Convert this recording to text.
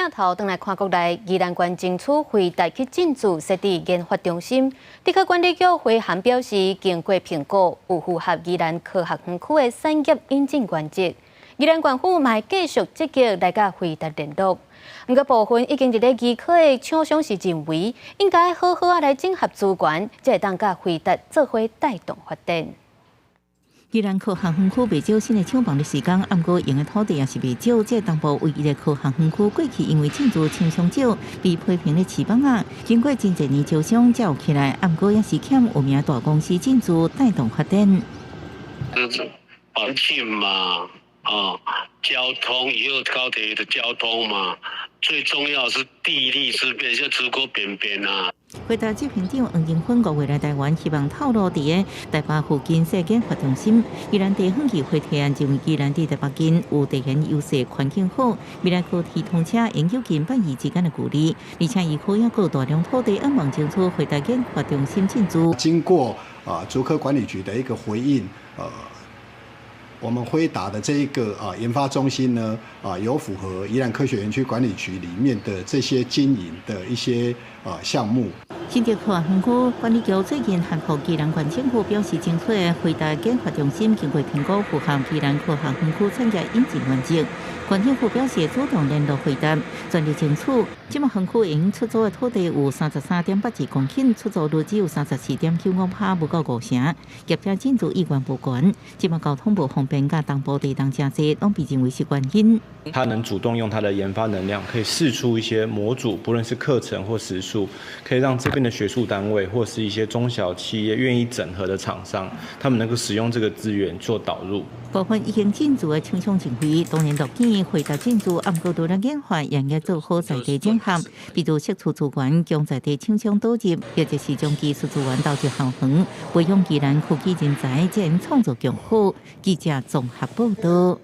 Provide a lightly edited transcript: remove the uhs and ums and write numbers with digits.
鏡頭轉來看國內，宜蘭縣爭取輝達去進駐設置研發中心。竹科管理局回函表示，經過評估，有符合宜蘭科學園區的產業引進原則。宜蘭縣府嘛會繼續積極來佮輝達聯絡。毋過部分已經佇咧宜科的廠商是認為，應該好好仔來整合資源，才會當佮輝達做伙帶動發展。宜蘭科學園區袂少新的廠房的時間，毋過用的土地也是袂少。這個東部唯一的科學園區過去因為進駐廠商少，被批評咧飼蠓仔。經過真濟年招商才有起來，毋過也是欠有名大公司進駐帶動發展。環境嘛，啊，交通以後高鐵的交通嘛，最重要是地利之便，就竹科邊邊啊。輝達執行長黃仁勳五月來台灣，希望透露佇个台北附近設研發中心。宜蘭地方議會提案認為，宜蘭佇台北近有地緣優勢，環境好，未來高鐵通車研究近百億之間的距離，而且宜科也閣有大量土地，向望爭取輝達研發中心進駐。經過啊竹科管理局的一個回應，我們輝達的這一個啊研發中心呢，啊有符合宜蘭科學園區管理局裡面的這些經營的一些啊項目。新竹科學園區管理局最近函予宜蘭縣政府表示，爭取的輝達研發中心經過評估，符合宜蘭科學園區產業引進原則。縣政府表示主動聯絡輝達，全力爭取。這馬園區應出租的土地有33.82公頃，出租率只有34.95%，無夠五成。業者進駐意願無懸。這馬交通無方便，佮東部地動誠濟，攏被認為是原因。他能主動用他的研發能量，可以釋出一些模組，不論是課程或時數，可以讓這邊的學術單位或是一些中小企業願意整合的廠商，他們能夠使用這個資源做導入。部分已經進駐的廠商認為，當然樂見輝達進駐，毋過除了研發，也應做好在地整合，比如釋出資源，將在地廠商導入，或者是將技術資源導入校園，培養宜蘭科技人才，才能創造更好。記者綜合報道。